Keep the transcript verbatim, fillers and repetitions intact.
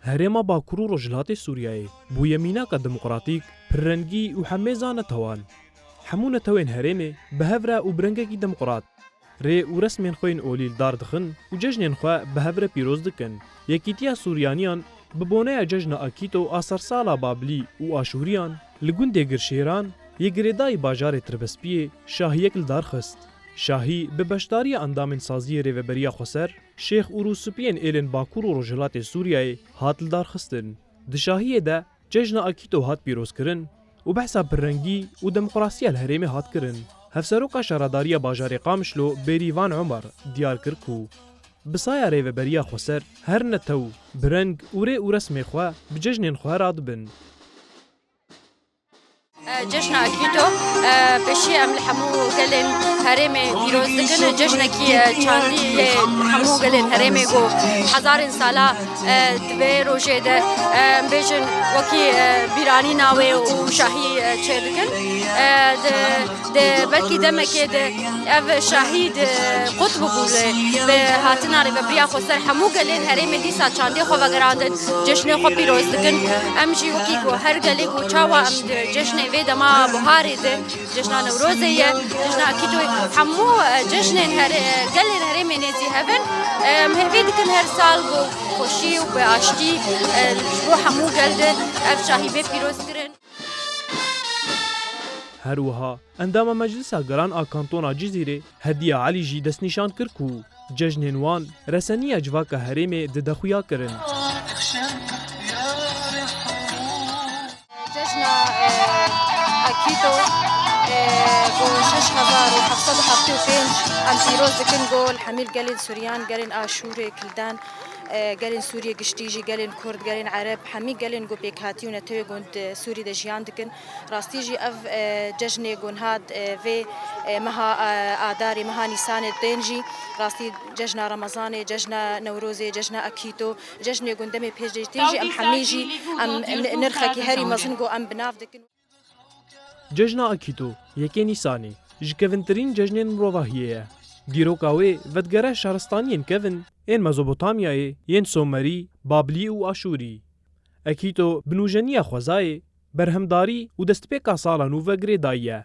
Herêma Bakur û Rojhilatê Sûriyeyê bûye mînaka demokratîk, pirrengî û hemêza netewan. Hemû netewên herêmê bi hev re û bi rengekî demokrat, rê û resmên xwe yên olî li dar dixin û cejnên xwe bi hev re pîroz dikin. Yekîtiya Sûriyaniyan bi boneya Cejna Akîto a sersala Bablî û Aşûriyan li gundê Girşêran yê girêdayî bajarê Tirbespiyê şahiyek li dar xist. Şahî bi beşdariya endamên Saziyê Rêveberiya Xweser, Şêx û Rûspiyên êlên Bakur û Rojhilatê Sûriyeyê hat lidarxistin. Di şahiyê de Cejna Akîto hat pîrozkirin û behsa pirrengî û demokrasiya li herêmê hat kirin. Hevseroka Şaredariya Bajarê Qamişlo Bêrîvan Omer diyar kir ku bi saya Rêveberiya Xweser her netew bi reng û rê û resmê xwe bi cejnên xwe radibin. Cejna Akîto, e, pêşî em li hemû gelên herêmê pîroz dikin. Cejnekî, e, çandî yê hemû gelên herêmê ku hezarên sala, e, di vê rojê de, e, em bêjin wekî, e, bîranîna wê û şahî, e, çêdikin. E, di, di belkî demekê de ev şahî di qut bibû lê bi hatina Rêveberiya Xweser hemû gelên herêmê dîsa çandê xwe vegerandin, cejnê xwe pîroz dikin. Em jî wekî ku her gelê ku çawa em di cejnê vê dema buharê de, cejna Newrozê ye, cejna Akîtoyê, hemû, e, cejnên here-, gelên herêmê nêzî hev in. Em hêvî dikin her sal bi xweşî û bi aştî, e, ji bo hemû gel de ev şahî bê pîroz kirin. Her wiha endama Meclisa Geran a Kantona Cizîrê Hediya Elî jî destnîşan kir ku cejnên wan reseniya civaka herêmê dide xuya kirin. Cejna, e, Akîto, e, ku şeş hezar û heft sed û heftê û pênc em pîroz dikin, ku li hemî gelên Suryan, gelên Aşûrê, Kildan, e, gelên Sûriyê giştî jî, gelên Kurd, gelên Ereb, hemî gelên ku pêkhatî û netewê ku di Sûrî de jiyan dikin. Rastî jî ev, e, cejnê ku niha, e, vê, e, meha, e, Adarê, meha Nîsanê tên jî, rastî cejna Remezanê, cejna Newrozê, cejna Akîto, cejnê ku demê pêş de tên jî em hemî jî em ni-, nirxekî herî mezin ku em bi nav dikin. Cejna Akîto, yekê Nîsanê, ji kevintirîn cejnên mirovahiyê ye. Dîroka wê vedigere şaristaniyên kevin ên Mezopotamyayê, yên Somerî, Bablî û Aşûrî. Akîto bi nûjeniya xwezayê, berhemdarî û destpêka sala nû ve girêdayî ye.